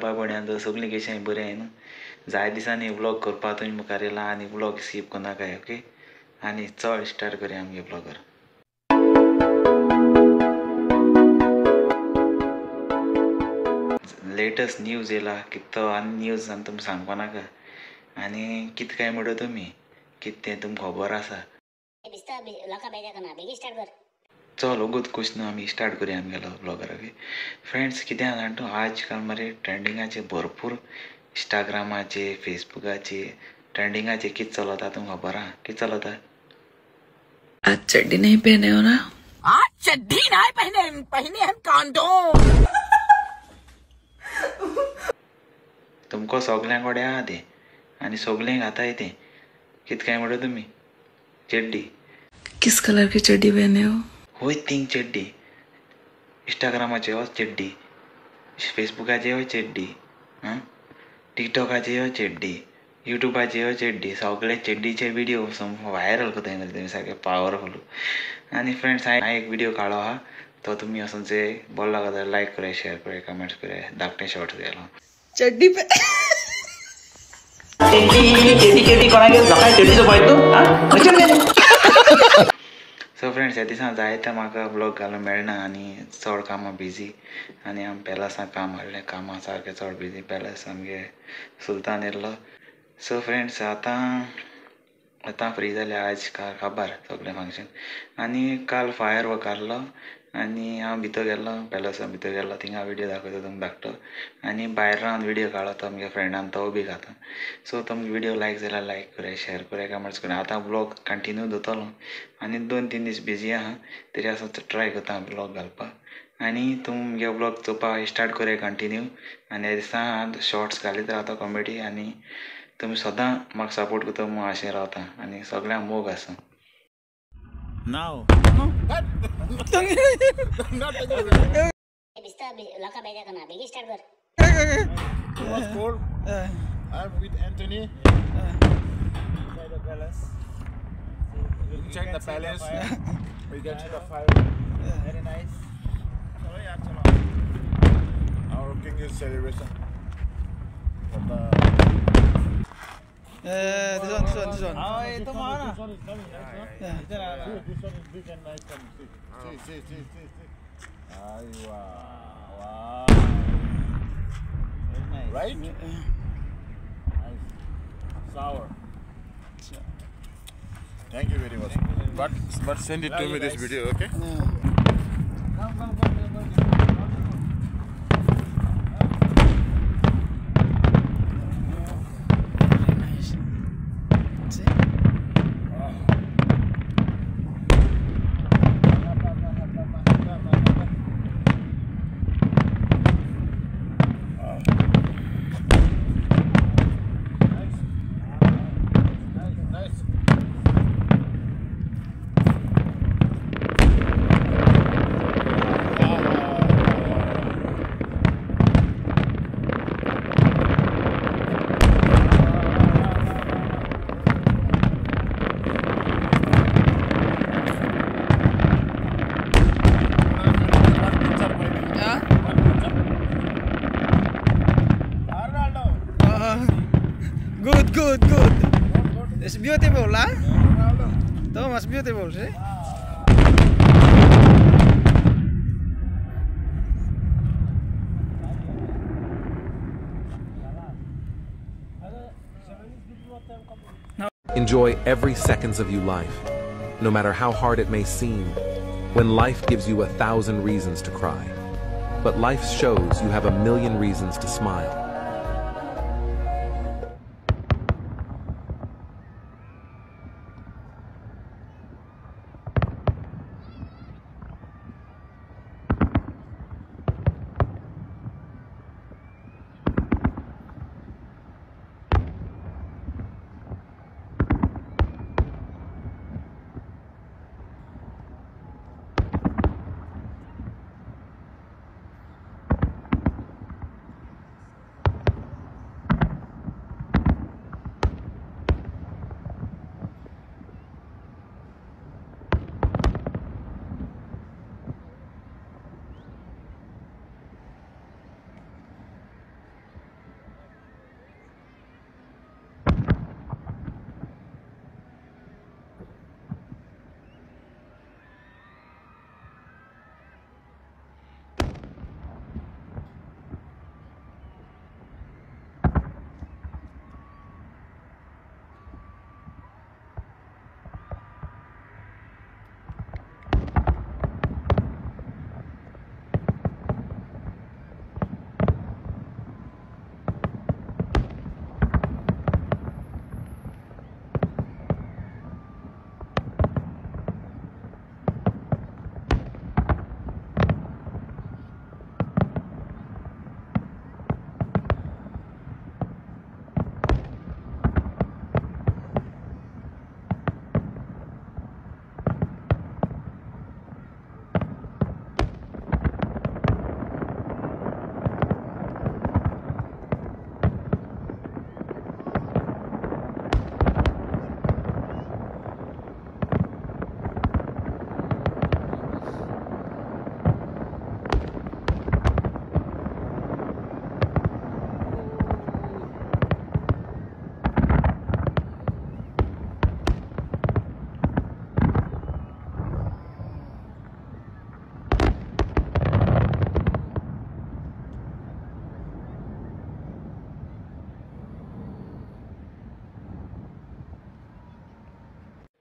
बाय सगळीं कशें बरें आहाय न्हू. जाय दिसांनी व्लॉग करपाक तुमी मुखार येयला आनी व्लॉग स्कीप करनाकाय. ओके, आनी चड स्टार्ट करया आमगे व्लॉगर. लेटस्ट न्यूज येयला कितें तो आनी न्यूज आनी तुमी सांगपा नाका आनी कितें काय म्हणटा तुमी कितें तें तुमकां खबर आसा. चल ओगोत खुश न्हू, आमी स्टार्ट करया आमगेलो व्लॉगर. ओके फ्रेंड्स, कितें आहा जाणा तूं, आज काल मरे ट्रेंडिंगाचे भरपूर इंस्टाग्रामाचे फेसबुकाचे ट्रेंडिंगाचे कितें चलता तुमकां खबर आहा. कितें चलता? आज चड्डी नहीं पहने हो ना? आज चड्डी नहीं पहने, पहने हम कांडोम. तुमकां सगळ्यां कडेन आहा तें आनी सगळ्यांक घाताय तें. कितें काय म्हणटा तुमी? चड्डी. किस कलर की चड्डी पहने हो? होय थिंग चड्डी. इंस्टाग्रामाचे हो चड्डी, फेसबुकाचे हो चड्डी, आं टिकटॉकाचे हो चड्डी, युट्यूबाचे हो चड्डी. सगळे चड्डीचे व्हिडिओ व्हायरल करताय मरे तुमी, सारके पावरफुल. आनी फ्रेंड्स, हांवें एक व्हिडिओ काडलो आहा, तो तुमी वचून बरो लागत जाल्यार लायक कराय, शेअर कराय, कमेंट्स कराय. धाकटे शॉर्ट्स गेलो चड्डी पे. सो फ्रेंड्स, ह्या दिसान जायते म्हाका व्लॉग घालूंक मेळना आनी चड कामां बिजी आनी आमी पॅलसां काम हाडलें, कामां सारकें चड बिजी. पॅलस आमगे सुलतान येयल्लो. सो फ्रेंड्स, आतां आतां फ्री जालें. आज काबार सगळें फंक्शन आनी काल फायर वर्क आहलो आनी हांव भितर गेल्लो, पॅलसा भितर गेल्लो, थिंगा व्हिडियो दाखयता तुमकां धाकटो. आनी भायर रावन व्हिडियो काडलो तो आमगे फ्रेंडान, तो बी घाता. सो तुमकां व्हिडियो लायक जाल्यार लायक कराय, शेअर कराय, कमेंट्स कराय. आतां व्लॉग कंटिन्यू दवरतलो आनी 2-3 दीस बिजी आहा, तरी आसा ट्राय करता व्लॉग घालपाक. आनी तुमगे व्लॉग चोवपाक स्टार्ट कराय कंटिन्यू. आनी ह्या दिसा हांव शॉर्ट्स घालीत रावता कॉमेडी आनी तुमी सदां म्हाका सपोर्ट करता म्हूण आशेन रावता आनी सगळ्यांक मोग आसा. Now. It was cold. I'm with Anthony. Inside the palace. Check the palace. We can see the fire. Very nice. Our king is celebration. This one, this one, this one. Oh, this one is coming, right? Yeah. This one is big and nice coming. See, see, see, see, see. Wow, wow. Very nice. Right? Nice. Sour. Thank you very much. But send it to me, this video, okay? Come, come, come, come. Good, good, good. It's beautiful, huh? Thomas, beautiful, see? Enjoy every seconds of your life, no matter how hard it may seem, when life gives you 1,000 reasons to cry. But life shows you have 1,000,000 reasons to smile.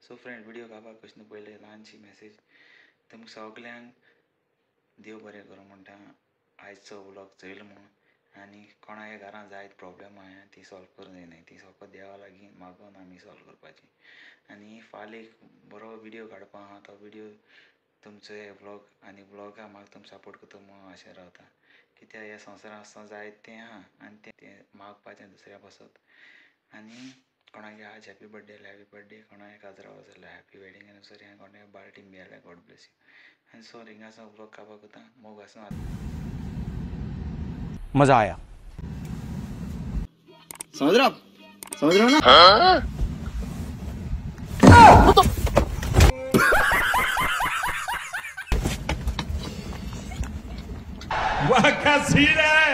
So friend video काबार कशें न्हू पयलें ल्हानशी message तुमकां सगल्यांक देव बरें करूं म्हणटा. आयचो व्लॉग चोयलो म्हूण आनी कोणाय घरान जायत प्रॉब्लेम आहा ती सॉल्व करूंक जायना, ती फकत देवा लागीं मागून आमी सॉल्व करपाची. आनी फाल्यां एक बरो व्हिडियो काडपा आहा, तो व्हिडियो तुमचो हे व्लॉग आनी व्लॉगा म्हाका तुमी सपोर्ट करता म्हूण आशें रावता. कित्याक ह्या संवसारांत आसतना जायत तें आहा आनी तें मागपाचें दुसऱ्या पासत. आनी कोणाक आज हॅपी बर्थडे जाल्यार हॅपी बर्थडे, कोणाक काजरां जाल्यार हॅपी वेडिंग एनिवर्सरी, आनी कोणाक बाळटीम बी जाल्यार गॉड ब्लेस you. आनी सो हिंगासो व्लॉग काबार करता, मोग आसूं. मजा आया. समझ रहे हो आप? समझ रहे हो ना? वाह क्या सीन है.